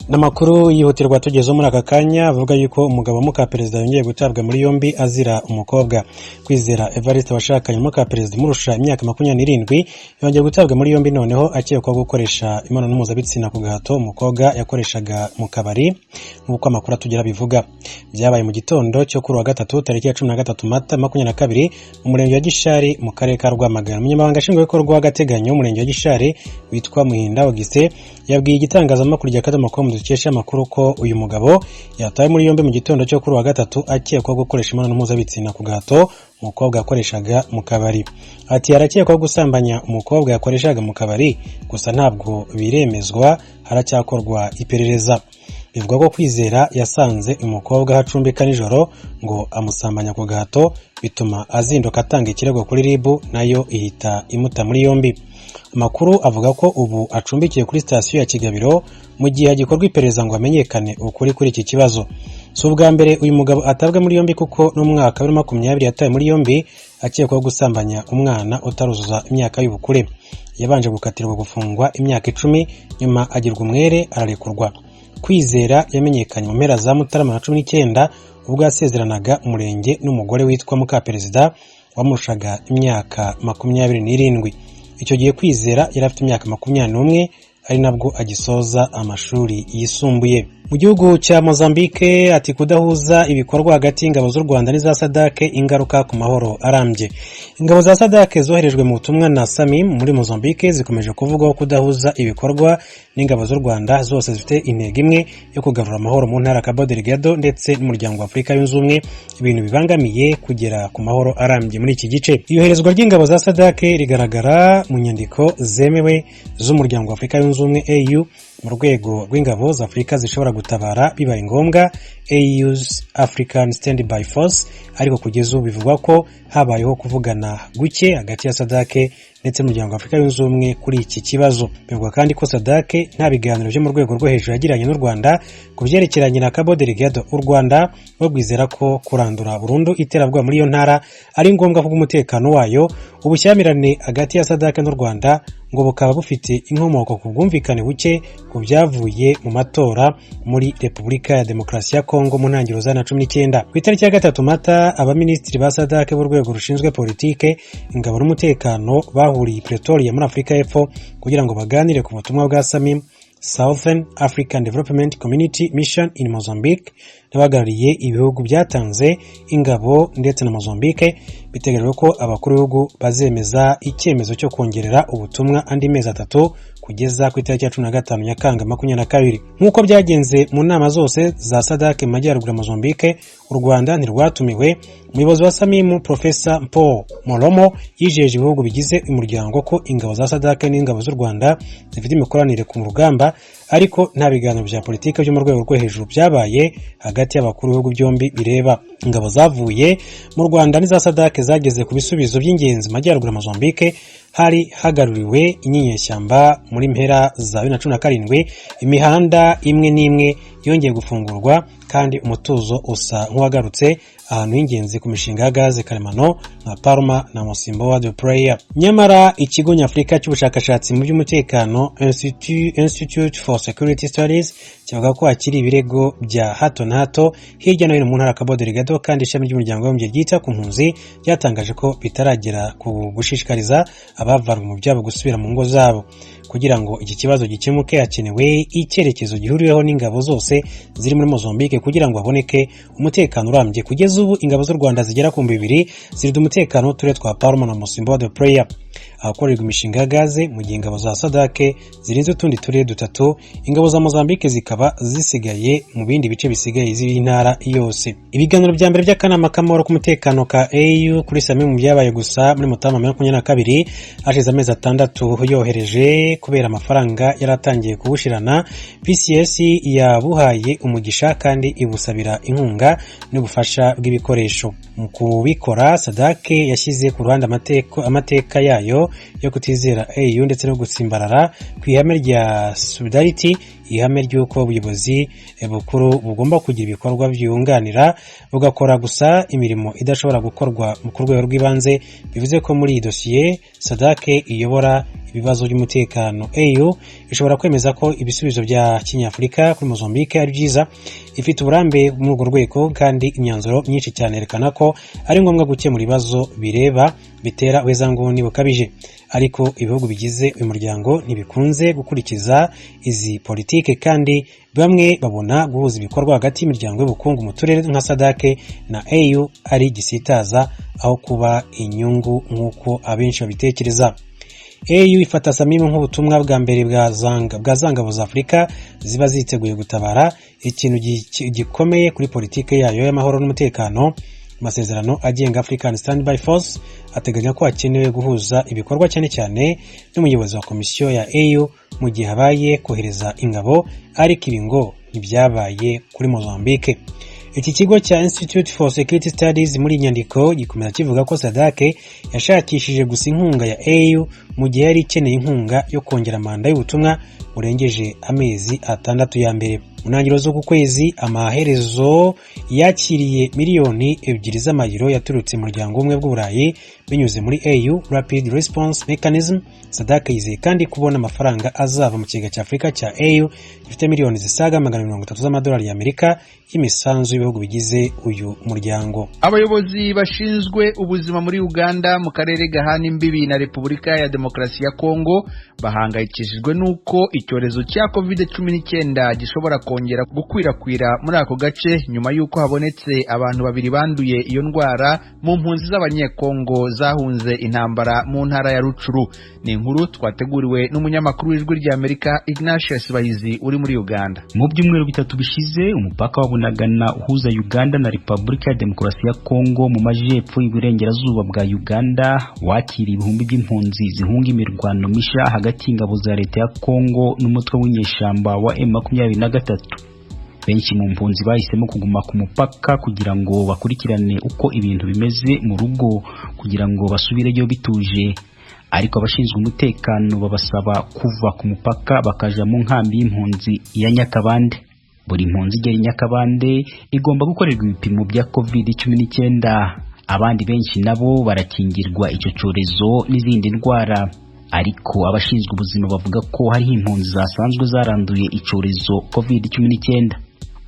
N'amakuru yihutirwa tugezeho muri aka kanya avuga yuko umugabo muka perezida yongeye gutabwa muri yombi azira umukobwa. Kwizera Evariste washakanye muka perezida umurusha imyaka 27 yongeye gutabwa muri yombi, noneho akekwaho gukoresha imibonano mpuzabitsina ku gahato umukobwa yakoreshaga mu kabari. Nk'uko amakuru atugera bivuga, byabaye mu gitondo cyo kuri wa gatatu tariki ya 13 Mata 22 mu murenge wa Gishari mu karere ka Rwamagana. Umunyamabanga nshingwabikorwa w'agateganyo w'umurenge wa Gishari witwa Muhinda Augustin yabwiye igitangazamakuru rya Kadomo com dukesha amakuru ko uyu mugabo yatawe muri yombi mu gitondo cyo kuri wa gatatu akekwaho gukoresha imibonano mpuzabitsina ku gahato umukobwa yakoreshaga mu kabari. Ati: "Arakekwaho gusambanya umukobwa yakoreshaga mu kabari, gusa ntabwo biremezwa, haracyakorwa iperereza." Bivugwa ko Kwizera yasanze umukobwa aho acumbika nijoro ngo amusambanya ku gahato, bituma azinduka atanga ikirego kuri RIB, nayo ihita imuta muri yombi. Amakuru avuga ko ubu acumbikiye kuri sitasiyo ya Kigabiro mu gihe hagikorwa iperereza ngo hamenyekane ukuri kuri iki kibazo. Si ubwa mbere uyu mugabo atabwa muri yombi, kuko n'umwaka wa 2020 yatawe muri yombi akekwaho gusambanya umwana utaruzuza imyaka y'ubukure. Yabanje gukatirwa gufungwa imyaka 10, nyuma agirwa umwere ararekurwa. Kwizera yamenyekanye mu mpera za Mutarama na 19 ubwo yasezeranaga umurenge n'umugore witwa Mukaperezida wamurushaga imyaka 27. Icyo gihe Kwizera yari afite imyaka 21, ari nabwo agisoza amashuri yisumbuye. Mu gihugu cya Mozambique, ati: "Kudahuza ibikorwa hagati y'ingabo z'u Rwanda n'iza SADC, ingaruka ku mahoro arambye." Ingabo za SADC zoherejwe mu butumwa na SAMIM muri Mozambique zikomeje kuvugwaho kudahuza ibikorwa n'ingabo z'u Rwanda, zose zifite intego imwe yo kugarura amahoro mu ntara Cabo Delgado ndetse n'Umuryango wa Afurika Yunze Ubumwe, ibintu bibangamiye kugera ku mahoro arambye muri iki gice. Iyoherezwa ry'ingabo za SADC rigaragara mu nyandiko zemewe z'Umuryango wa Afurika Yunze Ubumwe, AU, mu rwego rw'ingabo za Afurika zishobora gutabara bibaye ngombwa, AU's African Standby Force. Ariko kugeza ubu bivugwa ko habayeho kuvugana guke hagati ya SADC ndetse n'Umuryango wa Afurika Yunze Ubumwe kuri iki kibazo. Bivugwa kandi ko SADC nta biganiro byo mu rwego rwo hejuru yagiranye n'u Rwanda ku byerekeranye na Cabo Delgado. U Rwanda rwo rwizera ko kurandura burundu iterabwoba muri iyo ntara ari ngombwa kubw'umutekano wayo. Ubushyamirane hagati ya SADC n'u Rwanda ngo bukaba bufite inkomoko ku bwumvikane buke ku byavuye mu matora muri Repubulika ya Demokarasi ya Kongo mu ntangiriro za 19. Ku itariki ya 3 Mata, abaminisitiri ba SADC b'urwego rushinzwe politike, ingabo n'umutekano bahuriye i Pretoria muri Afurika y'Epfo kugira ngo baganire ku butumwa bwa SAMIM, Southern African Development Community Mission in Mozambique, n'abahagarariye ibihugu byatanze ingabo ndetse na Mozambique. Biteganyijwe ko abakuru b'ibihugu bazemeza icyemezo cyo kongerera ubutumwa andi mezi 3 kugeza ku itariki ya 15 Nyakanga 22. Nk'uko byagenze mu nama zose za SADC mu majyaruguru ya Mozambique, u Rwanda ntirwatumiwe. Umuyobozi wa SAMIM, Profesa Mpho Molomo, yijeje ibihugu bigize umuryango ko ingabo za SADC n'ingabo z'u Rwanda zifite imikoranire ku rugamba, ariko nta biganiro bya politiki byo mu rwego rwo hejuru byabaye hagati y'abakuru b'ibihugu byombi bireba. Ingabo zavuye mu Rwanda n'iza SADC zageze ku bisubizo by'ingenzi mu majyaruguru ya Mozambique hari hagaruriwe inyeshyamba muri mpera za 2017. Imihanda imwe n'imwe yongeye gufungurwa kandi umutuzo usa nk'uwagarutse ahantu h'ingenzi ku mishinga ya gaze karemano nka Palma na Mocimboa de Praia. Nyamara Ikigo Nyafurika cy'Ubushakashatsi mu by'Umutekano, Institute for Security Studies, kivuga ko hakiri ibirego bya hato na hato hirya no hino mu ntara Cabo Delgado, kandi ishami ry'Umuryango w'Abibumbye ryita ku mpunzi ryatangaje ko bitaragera ku gushishikariza abavanwe mu byabo gusubira mu ngo zabo. Kugira ngo iki kibazo gikemuke, hakenewe icyerekezo gihuriweho n'ingabo zose ziri muri Mozambique kugira ngo haboneke umutekano urambye. Kugeza ubu ingabo z'u Rwanda zigera ku 2000 zirinda umutekano w'uturere twa Palma na Mocimboa de Praia ahakorerwa imishinga ya gaze, mu gihe ingabo za SADC zirinze utundi turere dutatu, ingabo za Mozambique zikaba zisigaye mu bindi bice bisigaye z'intara yose. Ibiganiro bya mbere by'akanama k'amahoro k'umutekano ka AU kuri SAMIM byabaye gusa muri Mutarama 22, hashize amezi 6 yohereje kubera amafaranga yari atangiye kuwushirana. PCS yabuhaye umugisha kandi ibusabira inkunga n'ubufasha bw'ibikoresho. Mu kubikora, SADC yashyize ku ruhande amateka yayo yo kutizera AU ndetse no gutsimbarara ku ihame rya solidarity. Ihame ry'uko ubuyobozi bukuru bugomba kugira ibikorwa byunganira, bugakora gusa imirimo idashobora gukorwa ku rwego rw'ibanze. Bivuze ko muri iyi dosiye SADC iyobora ibibazo by'umutekano. AU ishobora kwemeza ko ibisubizo bya kinyafurika kuri Mozambique ari byiza, ifite uburambe muri urwo rwego, kandi imyanzuro myinshi cyane yerekana ko ari ngombwa gukemura ibibazo bireba bitera ubuhezanguni bukabije. Ariko ibihugu bigize uyu muryango ntibikunze gukurikiza izi politike, kandi bamwe babona guhuza ibikorwa hagati y'imiryango y'ubukungu mu turere nka SADC na AU ari gisitaza aho kuba inyungu nk'uko abenshi babitekereza. AU ifata SAMIM nk'ubutumwa bwa mbere bwa za ngabo za Afurika ziba ziteguye gutabara, ikintu gikomeye kuri politike yayo y'amahoro n'umutekano. Amasezerano agenga African Standby Force ateganya ko hakenewe guhuza ibikorwa, cyane cyane n'umuyobozi wa komisiyo ya AU, mu gihe habaye kohereza ingabo, ariko ibi ngo ntibyabaye kuri Mozambique. Iki kigo cya Institute for Security Studies muri iyi nyandiko gikomeza kivuga ko SADC yashakishije gusa inkunga ya AU mu gihe yari ikeneye inkunga yo kongera manda y'ubutumwa burengeje amezi 6 ya mbere. Mu ntangiriro z'uku kwezi, amaherezo yakiriye miliyoni 2 z'amayero yaturutse mu muryango w'Ubumwe bw'Uburayi binyuze muri AU Rapid Response Mechanism. SADC yizeye kandi kubona amafaranga azava mu kigega cya Afurika cya AU, gifite miliyoni zisaga 230 z'amadolari y'Amerika y'imisanzu y'ibihugu bigize uyu muryango. Abayobozi bashinzwe ubuzima muri Uganda mu karere gahana imbibi na Repubulika ya Demokarasi ya Kongo bahangayikishijwe n'uko icyorezo cya COVID-19 gishobora kongera gukwirakwira muri ako gace, nyuma y'uko habonetse abantu babiri banduye iyo ndwara mu mpunzi z'Abanyekongo zahunze intambara mu ntara ya Rutshuru. Ni inkuru twateguriwe n'umunyamakuru w'Ijwi ry'Amerika Ignatius Bahizi uri muri Uganda. Mu byumweru 3 bishize, umupaka wa Bunagana uhuza Uganda na Repubulika ya Demokarasi ya Kongo mu majyepfo y'Iburengerazuba bwa Uganda wakiriye ibihumbi by'impunzi zihunga imirwano misha hagati y'ingabo za leta ya Kongo n'umutwe w'inyeshyamba wa M23. Benshi mu mpunzi bahisemo kuguma ku mupaka kugira ngo bakurikirane uko ibintu bimeze mu rugo, kugira ngo basubireyo bituje, ariko abashinzwe umutekano babasaba kuva ku mupaka bakaja mu nkambi y'impunzi ya Nyakabande. Buri mpunzi igera i Nyakabande igomba gukorerwa ibipimo bya COVID-19. Abandi benshi nabo barakingirwa icyo cyorezo n'izindi ndwara, ariko abashinzwe ubuzima bavuga ko hariho impunzi zasanzwe zaranduye icyorezo COVID-19.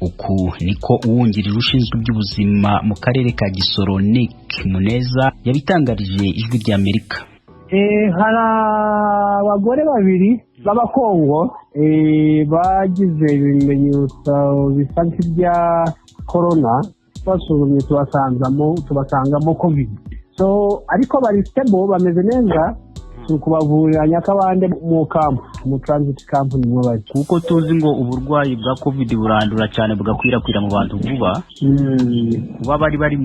Uku niko uwungirije ushinzwe iby'ubuzima mu karere ka Gisoro, Nick Muneza, yabitangarije Ijwi ry'Amerika. Hari abagore babiri b'Abakongo bagize ibimenyetso bisa nk'ibya korona, basuzumye tubasangamo COVID. So ariko bari stable, bameze neza, turi kubavurira Nyakabande mu camp, mu transit camp nimwo bari. Kuko tuzi ngo uburwayi bwa COVID burandura cyane, bugakwirakwira mu bantu vuba, kuba bari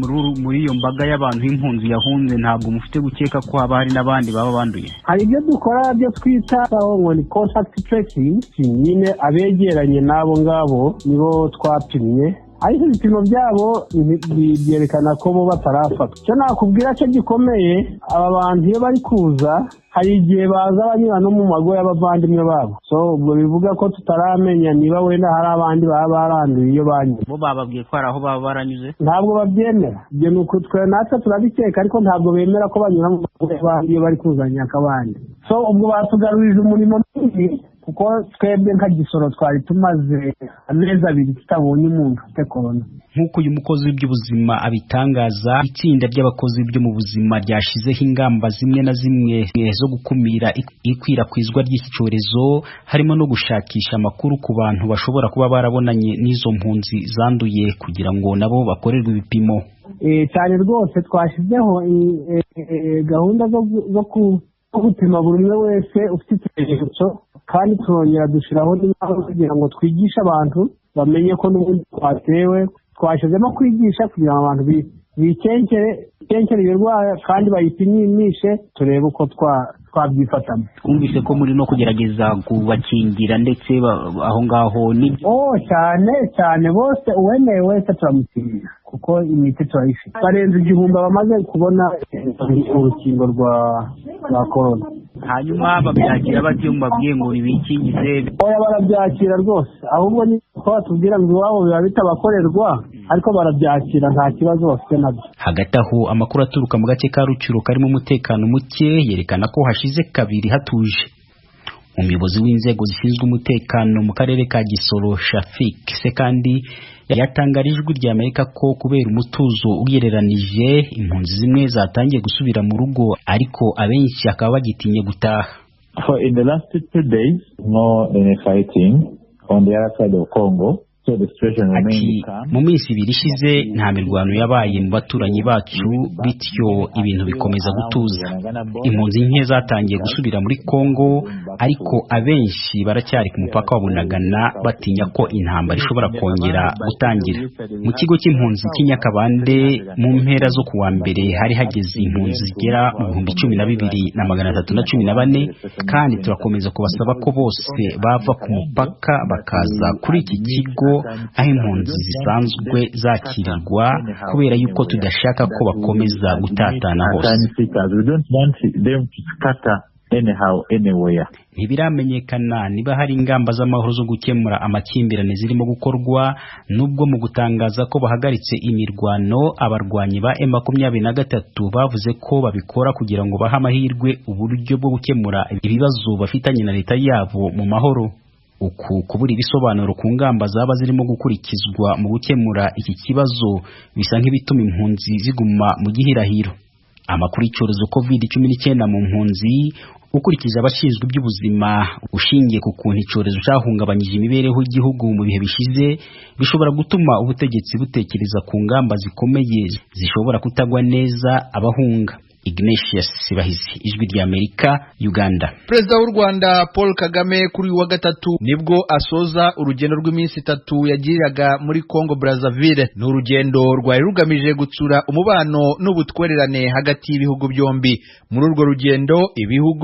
muri iyo mbaga y'abantu y'impunzi yahunze, ntabwo mufite gukeka ko haba hari n'abandi baba banduye? Hari ibyo dukora byo twita ngo ni contact tracing nyine, abegeranye n'abo ngabo nibo twapimye, ariko ibipimo byabo byerekana ko bo batarafatwa. Icyo nakubwira cyo gikomeye, aba bantu iyo bari kuza hari igihe baza banyura no mu mago y'abavandimwe babo, so ubwo bivuga ko tutaramenya niba wenda hari abandi baba baranduye iyo banyuze. Bo bababwiye ko hari aho baba baranyuze? Ntabwo babyemera. Ibyo ni uku twe natwe turabikeka, ariko ntabwo bemera ko banyura mu mago y'abandi iyo bari kuza Nyakabande. So ubwo batugarurije umurimo munini, kuko twebwe nka Gisoro twari tumaze amezi 2 tutabonye umuntu ufite korona. Nk'uko uyu mukozi w'iby'ubuzima abitangaza, itsinda ry'abakozi byo mu buzima ryashizeho ingamba zimwe na zimwe zo gukumira ikwirakwizwa ry'iki cyorezo, harimo no gushakisha amakuru ku bantu bashobora kuba barabonanye n'izo mpunzi zanduye kugira ngo nabo bakorerwe ibipimo. Cyane rwose, twashyizeho gahunda zo gupima buri umwe wese ufite ikimenyetso, kandi turongera dushyiraho n'ingamba kugira ngo twigishe abantu bamenye ko n'ubundi twatewe. Twashyizemo kwigisha kugira ngo abantu bikenkere iyo ndwara kandi bayipimishe, turebe uko twabyifatamo. Twumvise ko muri no kugerageza kubakingira ndetse aho ngaho. Ni cyane cyane, bose uwemeye wese turamukingira. Kuko imiti turayifite. Barenze 1000 bamaze kubona urukingo rwa korona. Hanyuma babyakira bate mubabwiye ngo nibikingize? Oya, barabyakira rwose. Ahubwo ni ko batubwira ngo iwabo biba bitabakorerwa, ariko barabyakira, nta kibazo bafite nabyo. Hagati aho, amakuru aturuka mu gace ka Rucuro karimo umutekano muke yerekana ko hashize kabiri hatuje. Umuyobozi w'inzego zishinzwe umutekano mu karere ka Gisoro, Shafik Sekandi, yatangarije Ijwi rya Amerika ko kubera umutuzo ugereranije, impunzi zimwe zatangiye gusubira mu rugo, ariko abenshi bakaba bagitinye gutaha. For in the last 2 days, no any fighting on the other side of Congo. So the situation Ati: remains calm. "Mu minsi 2 ishize nta mirwano yabaye mu baturanyi bacu, bityo ibintu bikomeza gutuza. Impunzi nke zatangiye gusubira muri Kongo, ariko abenshi baracyari ku mupaka wa Bunagana, batinya ko intambara ishobora kongera gutangira. Mu kigo cy'impunzi cy'i Nyakabande, mu mpera zo kuwa mbere hari hageze impunzi zigera mu 12,314, kandi turakomeza kubasaba ko bose bava ku mupaka bakaza kuri iki kigo aho impunzi zisanzwe zakirirwa, kubera yuko tudashaka ko bakomeza gutatana hose." Asylum seekers. We don't want them to scatter anyhow, anywhere. Ntibiramenyekana niba hari ingamba z'amahoro zo gukemura amakimbirane zirimo gukorwa, nubwo mu gutangaza ko bahagaritse imirwano, abarwanyi ba M23 bavuze ko babikora kugira ngo bahe amahirwe uburyo bwo gukemura ibibazo bafitanye na leta yabo mu mahoro. Uku kubura ibisobanuro ku ngamba zaba zirimo gukurikizwa mu gukemura iki kibazo bisa nk'ibituma impunzi ziguma mu gihirahiro. Amakuru y'icyorezo COVID-19 mu mpunzi, ukurikije abashinzwe iby'ubuzima, ushingiye ku kuntu icyorezo cyahungabanyije imibereho y'igihugu mu bihe bishize, bishobora gutuma ubutegetsi butekereza ku ngamba zikomeye zishobora kutagwa neza abahunga. Ignatius Sibahizi, Ijwi ry'Amerika, Uganda. Perezida w'u Rwanda Paul Kagame kuri uyu wa gatatu nibwo asoza urugendo rw'iminsi 3 yagiriraga muri Congo Brazzaville. Ni urugendo rwari rugamije gutsura umubano n'ubutwererane hagati y'ibihugu byombi. Muri urwo rugendo ibihugu